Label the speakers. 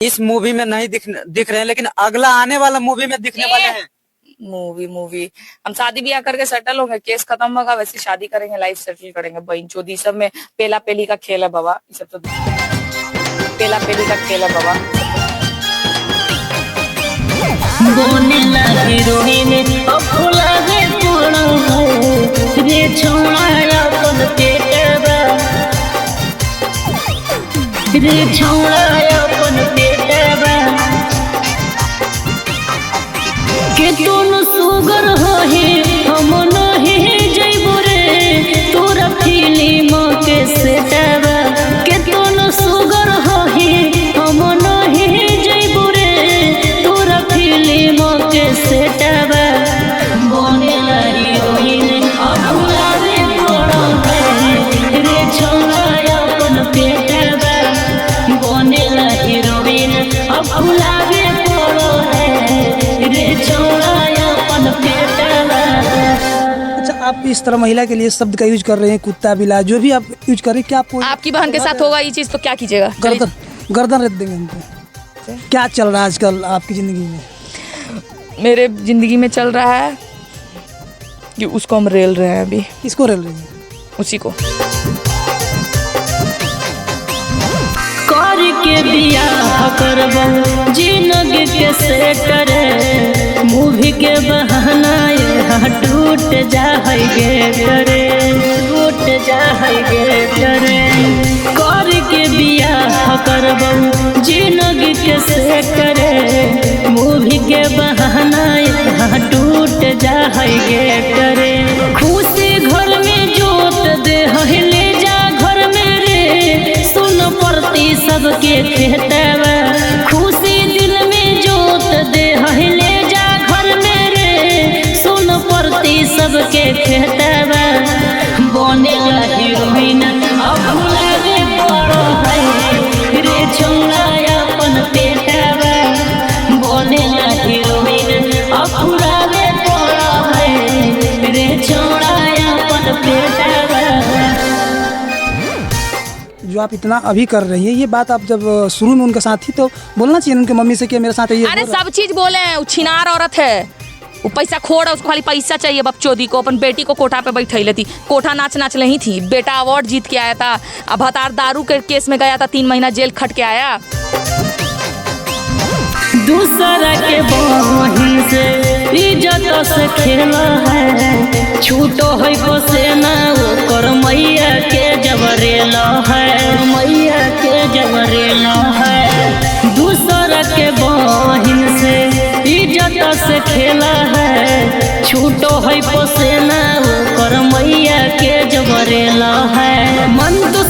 Speaker 1: इस मूवी में नहीं दिख रहे हैं, लेकिन अगला आने वाला मूवी में दिखने वाले हैं।
Speaker 2: मूवी मूवी हम शादी ब्याह करके सेटल होंगे, केस खत्म होगा, वैसे शादी करेंगे, लाइफ सेटल करेंगे। बहन चोदी सब में पेला पेली का खेल है बाबा, ये सब तो पेला पेली का खेल है बाबा।
Speaker 3: सुगर होहे हम नहे जइबो रे तोरा फिल्म के सेटवा। के तोन सुगर होहे हम नहे जइबो रे तोरा फिल्म के सेटवा। बनेला हीरोइन अभुलावे पड़ो है रे छौड़ा अपन पेटवा। बनेला हीरोइन अभुलावे पड़ो है रे छौड़ा।
Speaker 4: अच्छा, आप इस तरह महिला के लिए शब्द का यूज कर रहे हैं, कुत्ता बिला जो भी आप यूज कर रहे हैं, क्या आपको
Speaker 2: आपकी बहन के साथ होगा ये चीज तो क्या कीजिएगा?
Speaker 4: गर्दन गर्दन रख देंगे हमको। क्या चल रहा है आजकल आपकी जिंदगी में?
Speaker 2: मेरे जिंदगी में चल रहा है कि उसको हम रेल रहे हैं अभी।
Speaker 4: किसको रेल रही है?
Speaker 2: उसी को।
Speaker 3: करके बियाह करबो जिंदगी के से करे मूवी के बहाना यहाँ टूट जा है गे करे, टूट जा है गे करे। करके बियाह करबो जिंदगी के से करे मूवी के बहाना यहाँ टूट जा है गे करे। खुशी घर में जोत दे है ले जा घर में रे सुन पड़ती सबके खेतवा। खुशी दिल में जोत दे है ले जा घर में रे सुन पड़ती सबके खेतवा। बनेला हीरोइन अभुलावे पड़ो है रे छौड़ा अपन पेटवा। बनेला हीरोइन अभुलावे पड़ो है रे छौड़ा अपन पेटवा।
Speaker 4: जो आप इतना अभी कर रही है, ये बात आप जब शुरू में उनके साथ थी तो बोलना चाहिए उनके मम्मी से कि मेरे साथ ये।
Speaker 2: अरे सब चीज बोले हैं, वो छिनार औरत है, वो पैसा खोड़ है, उसको खाली पैसा चाहिए। बपचोदी को अपन बेटी को कोठा पे बैठा लेती, कोठा नाच नाच रही थी। बेटा अवार्ड जीत के आया था, अब हतार दारू के केस में गया था, 3 महीना जेल खट के आया।
Speaker 3: दूसरा के बहिन से इज्जत से खेला है, छूटो है पसेना ओकर मैया के जबरेला है, मैया के जबरेला है। दूसरा के बहिन से इज्जत से खेला है, छूटो है पसेना ओकर मैया के जबरेला है। मन तो